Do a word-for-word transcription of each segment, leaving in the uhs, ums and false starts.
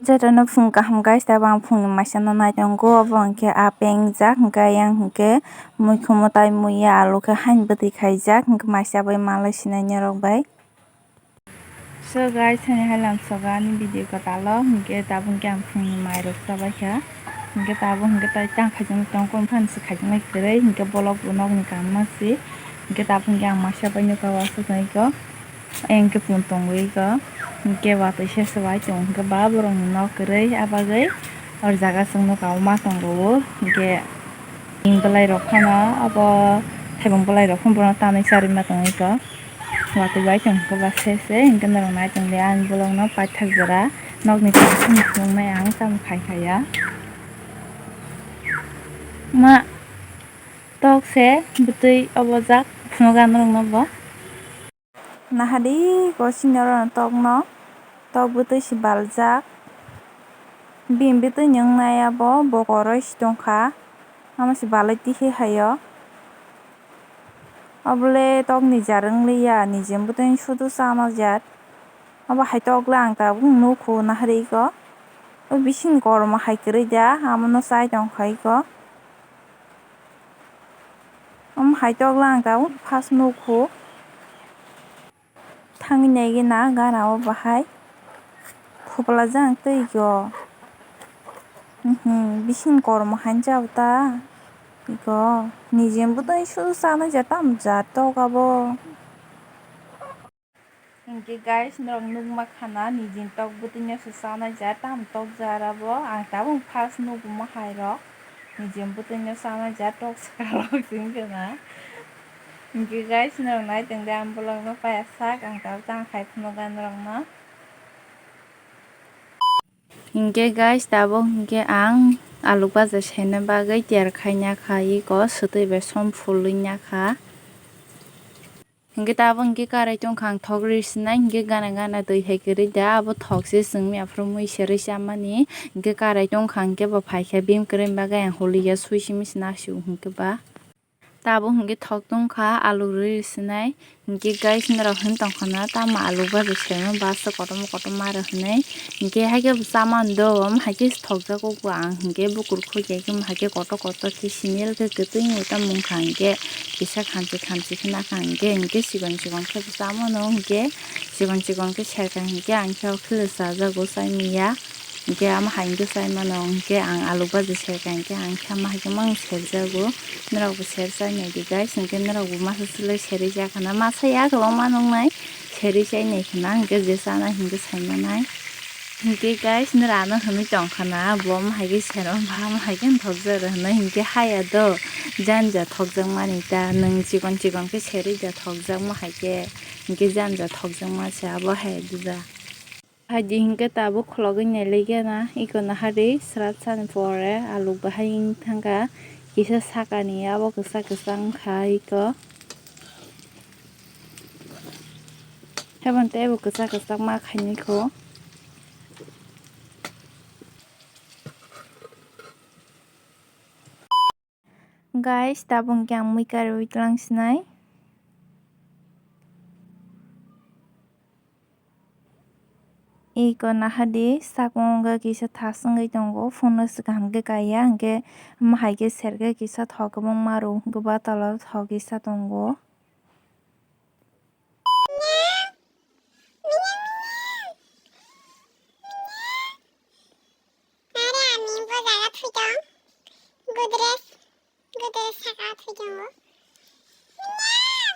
Jotono phung kaham guys, tabang phungni maisano naitongo, obo hwnkhe apeng jak, hwnkhe ayang hwnkhe muikhumu tai muiya alu khe hain bwtwi khaijak, hwnkhe maisa bai malai sinai norok bai. So guys, hani hai lamsogo ani video kwtalo, hwnkhe tabuk hwnkhe ang phungni mairok chabaikha, hwnkhe tabuk hwnkhe tai tang khaijak tongkha, phano se khaijaknai kwrwi, hwnkhe bolok bo nokni kamma se, hwnkhe tabuk hwnkhe ang maisa bai nukha o aswk wngwi kho. Ayang khe phung tongwi kho, hwnkhe watwi sesa bai tongo, hwnkhe ba borokni nok kwrwi, abagwi o jaga chwng nukha o ma tongo o, hwnkhe bwlairok phano abo thaibung bwlairok phano bono tanwi charwi ma tongwi kho, watwi bai tongkha ba sese, hwnkhe norok nai tongdi ani bolokno paithak jora nokni tongthai nuknai ang tamo khai khaiya ma tok se bwtwi obo jak phunukha norokno bo. Nahadi ko sini oro tokno, tok bwtwi se baljak. Bini bwtwi ni wngnai abo bokoroi se tongkha. Amo se balai tihi haio. Obole tok ni jar wngliya, nijini bwtwi sudu chana jar. Obo hai tok le ang tabuk nukhu nahari ko. O bising kormo hai kwrwi da, amo no chai tongkha iko. Omo hai tok le ang tabuk first nukhu. Thangwi naigwi na gana o bahai. Khopla jang twi go. Mhm, bising kormo hai jao ta. Go. Nijini bwtwi sudu chanai ja tam ja tok abo. Hinkhe guys, norok nukma khana nijini tok bwtwino se chanai ja tam tok ja abo. Ang tabuk first nukma hai rok. Nijini bwtwino chanai ja tok swkang rok chwng khna. Hinkhe guys, norok nai tongdi ang vlogno paiya sak, ang tabuk tang khai phunukha norokno. Hinkhe guys, tabuk hinkhe ang alu baja saina bagwi tiyar khaina kha, iko swtwi bai som phulwi na kha. Hinkhe tabuk hinkhe karai tongkha ang thok rwi sinai, hinkhe gana gana twi hai kwrwi da, abo thok se chwng mi aphuru mui se rwi chamani. Hinkhe karai tongkha hinkhe bo phaikha bini kwrwini bagwi ang holi ya sui simi se naksio hinkhe ba. Tabuk hinkhe thok tongkha, alu rwi sinai. Hinkhe guys, norok hin tongkha na, tamo alu baja semo bus o kotorma kotorma rw hinwi. Hinkhe haikhe bo chamani do, omo haikhe thokjago bo ang hinkhe bukur khukya khe, omo haikhe kotor kotor khe sini, haikhe kwtwini tamo wngkha hinkhe kisa khamchi khamchi khe nakha hinkhe, hinkhe chikon chikon khe bo chamano hinkhe, chikon chikon khe serkha hinkhe ang khe o khwlwsa chajago chai manya. Hinkhe amo hai hinkhe chai mano, hinkhe ang alu baji serkha hinkhe ang khe amo hai khe mang serjago. Norok bo ser chai nai di guys, hinkhe norok bo masa selai serwi cha khana, masa ya kwbangma nuknai serwi chai nai khana, hinkhe je chanai hinkhe sai manai. Hinkhe guys, nora ano hinwi tong khana, bo amo hai khe serma ba amo hai khe thokjak rw hinwi, hinkhe haya do janja thokjak mani ta, nwng chikon chikon khe serwi da thokjak mo hai khe, hinkhe janja thokjak ma se abo hai duda. Hai di hinkhe tabuk khulogwi nailaikhe na, iko nahari srat sani pore aluk bahai wng thangkha, kisa sakani abo kwchak kwchak wngkha iko. Haibo tei bo kwchak kwchak ma khainai kho. Guys, tabuk hwnkhe ang mui kariui twlang sinai. Iko nahadi sakung wngkha kisa thas wngwi tongo, phunuknw swkang hwnkhe kaiya, hwnkhe omo hai khe serkhe kisa thok kwbangma rw hwnkhe ba tola o thok kisa tongo. Are ami bo jaga thwi tong. Godrej, Godrej saka thwi tongo. Minya!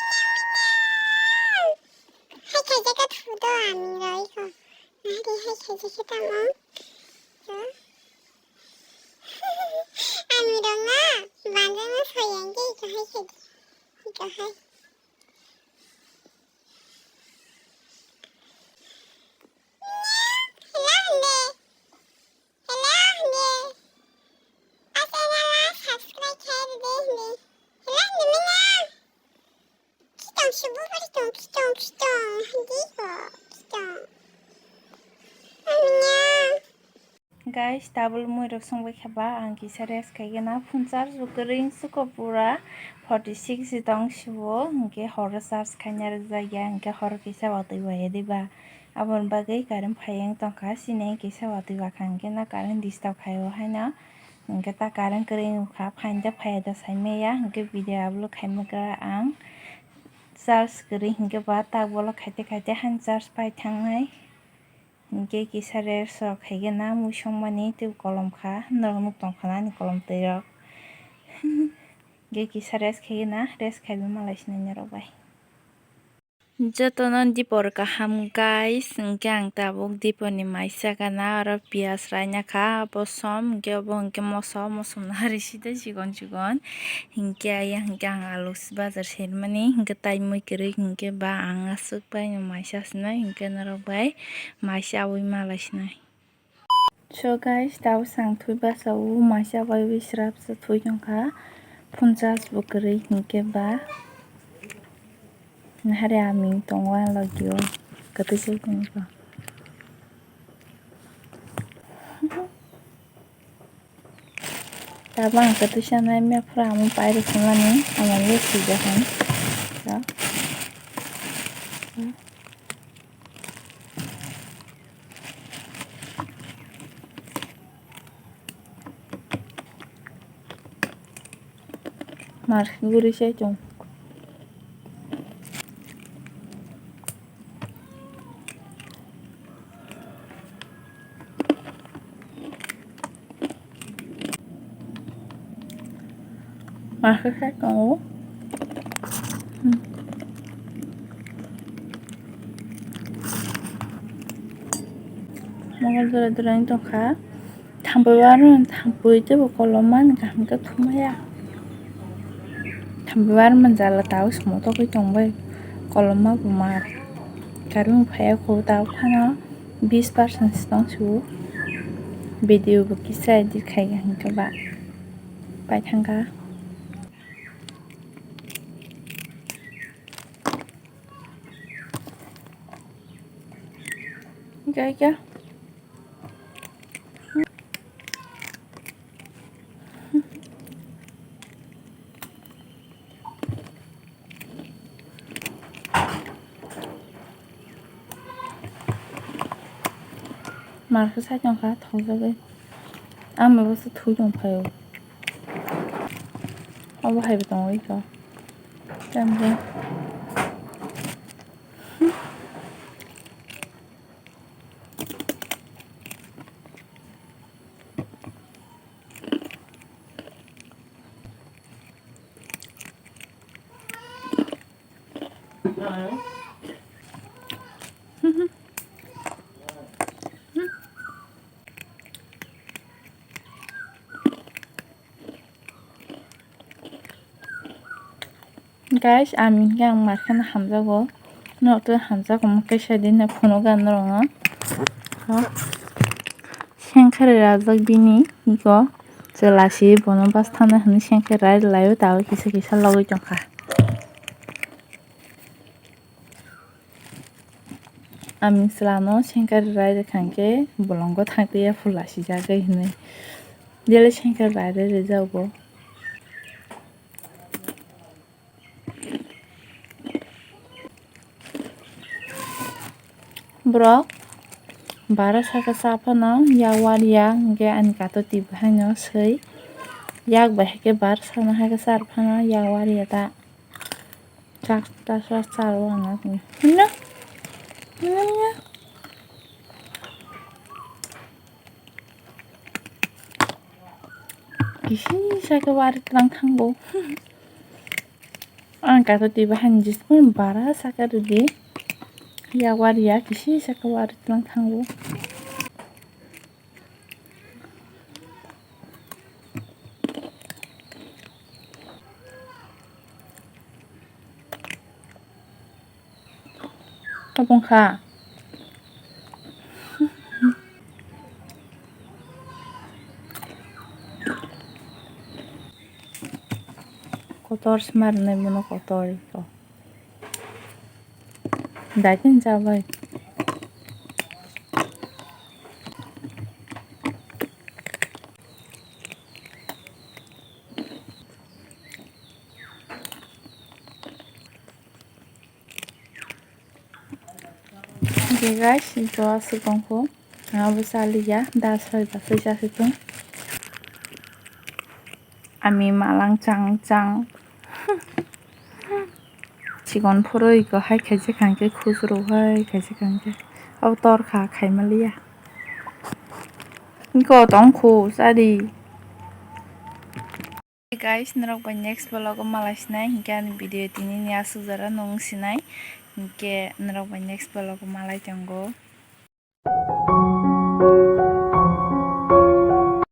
Minya, minya! Hai khaijak khe thu do ami rw iko. Nahadi hai khaijak khe tamo. Ami rw na banjak no soyang khe iko hai khaijak. Iko hai. Hello, hindi. Hello, hindi. O channel o subscribe khe rwdi, hindi. Hello, hindi, minya. Khitong subu bari tong, khitong, khitong. Hindi ko, khitong. Minya. Guys, tabul mui rok songbai kha ba, ang kisa rest khai gana. Phone charge bo kwrwi wngsuko pura forty six tong sibo, hinkhe horo charge khaina rwjak ya, hinkhe horo kisa watwi bai ya diba. Aboni bagwi current phai wng tongkha, chini kisa watwi bakha hwnkhe no current disturb khaio haino, hwnkhe ta current kwrwi wngkha, phaida phaiya da saimaya, hwnkhe video upload khaima khe ang charge kwrwi hwnkhe ba tak bolok khaite khaite han charge pai thangnai. Hwnkhe kisa rest rok khaigena mui songmani tei kolom kha, norok nuk tongkha na ani kolom twi rok. Hwnkhe kisa rest khaigena, rest khaiwi malai sinai norok bai. Jotono dipor kaham guys, hwnkhe ang tabuk diporni maisa gana oro piyaj raina kha, bosom hwnkhe obo hwnkhe moso, mosomno hari side chikon chikon, hwnkhe ayang hwnkhe ang alu bazar sermani, hwnkhe tai mui kwrwi hwnkhe ba ang aswk baino maisa sinai, hwnkhe norok bai maisa aui malai sinai. So guys, tabuk ang thui basa o maisa bai wi srap se thui tongkha. Phunchas bo kwrwi hinkhe ba. Nahare aming tongo ang logio. Kwtwi se tongkha. Tabuk ang kwtwi sanai mepra amo pairok hwnmani amo le swijak ang. Mar guri se chung. Mar khe khe tongo. Mokol dura dura wng tongkha. Thampui warmani thampui teibo kolomani kaham khe thumaya. Thampui warmani jala tabuk se mothokgwi tongbai. Koloma bo mar. Karwi phaiya kho tabuk phano bis percent se tongsu. Video bo kisa edit khaikha hinkhe ba paithangkha. Hinkhe khe. Mar khe sai tongkha thokjagwi. Ang bai bwsa thwi tongphaio. Obo hai bo tongwi kho. Tamni. Guys, ami hinkhe ang mar kheno hamjago. Norok tei hamjago, omo kaisa din no phunugo ang norokno. Sengkharwi rajak bini iko chwla si bono bus thana hwnwi sengkharwi rai laio, tabuk kisa kisa logwi tongkha. Ami chwlano sengkharwi rai rwkha hinkhe bolongo thang twi ya phul lasijagwi hwnwi. Daily sengkharwi rai rwjak bo. Borok bara saka sa phano yak wariya hinkhe ani kato twi bahaino swi yak bai haikhe bara sakno haikhe char phano yak wariya ta. Chak ta sa char o ang. Hwnna? Hwnna ya? Kisi saka wari tlang thango. Ang kato twi bahan jismon bara saka rwdi. Yak wariya kisi saka wari tlang thango. Tabung kha. Kotor se ma rwnai bono kotor iko. Daitin chabai. Hey guys, ito aswk tongkho. Abo chaliya, da soi ba soi chasi tong. Ami malang chang chang. Chikon phurui ko hai khaijak khankhe khusru hai khaijak khankhe. Abo tor kha khaimaliya. Iko tongkho chadi. Guys, norok bai next vlog o malai sinai hinkhe ani video tini ni aswk jora nung sinai hinkhe norok bai next vlog o malai tongo.